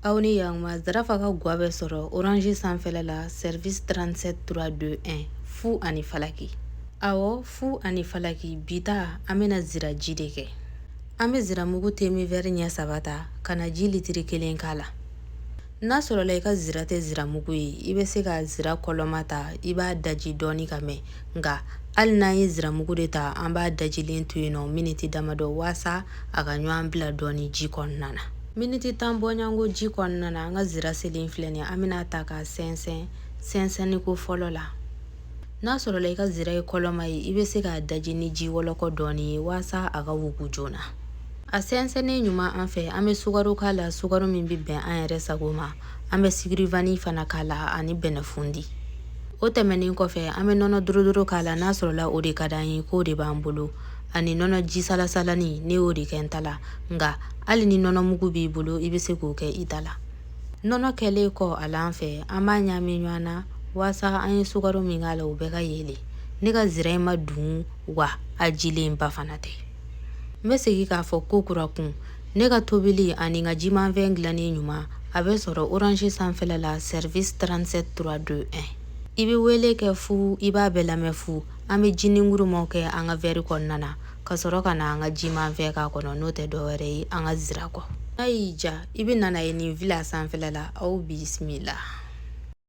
Aw ni yakuma. Zarafa ka gwa bɛ sɔrɔ Orange sanfɛla la, service 37 3 2 1, fu ani falaki. Awɔ, fu ani falaki. Bi ta, an bɛna zira ji de kɛ. An bɛ ziramugu demi-verre ɲɛ saba ta ka na ji litiri 1 k'a la. N'a sɔrɔla i ka zira tɛ ziramugu ye, i bɛ se ka zira kɔlɔma ta, i b'a daji dɔɔni ka mɛn. Nka hali n'an ye ziramugu de ta, an b'a dajilen to yen nɔ miniti damadɔ waasa a ka ɲɔgɔn bila dɔɔni ji kɔnɔna na. Miniti 10 bɔɲɔgɔnko ji kɔnɔna na, an ka zira selen filɛ nin ye. An bɛna ta k'a sɛnsɛn sɛnsɛnniko fɔlɔ la. N'a sɔrɔla i ka zira ye kɔlɔma ye, i bɛ se k'a daji ni ji wɔlɔkɔ dɔɔni ye waasa a ka wugu joona. A sɛnsɛnnen ɲuman, an fɛ, an bɛ sukaro k'a la, sukaro min bɛ bɛn an yɛrɛ sago ma. An bɛ sucre vanille fana k'a la ani bɛnɛfundi. O tɛmɛnen kɔfɛ, an bɛ nɔnɔ dorodoro k'a la, n'a sɔrɔla o de ka d'an ye, k'o de b'an bolo, ani nɔnɔ ji salasalani. Ne y'o de kɛ n ta la, nka hali ni nɔnɔ mugu b'i bolo, i bɛ se k'o kɛ i ta la. Nɔnɔ kɛlen kɔ a la, an fɛ, an b'a ɲaami ɲɔgɔn na waasa an ye sukaro min k'a la, o bɛɛ ka yeelen. Ne ka zira in ma dun wa, a jilenba fana tɛ. N bɛ segin k'a fɔ ko kura kun, ne ka tobili ani n ka jimanfɛn dilannen ɲuman, a bɛ sɔrɔ Orange sanfɛla la, service 37 3 2 1. I bɛ wele kɛ fu, i b'a bɛɛ lamɛn fu. An bɛ ji ninkurumaw kɛ an ka verre kɔnɔna na ka sɔrɔ ka na an ka jimanfɛn k'a kɔnɔ. N'o tɛ dɔwɛrɛ ye an ka zira kɔ. N'a y'i ja, i bɛ na ye nin villa sanfɛla la. Aw bisimila.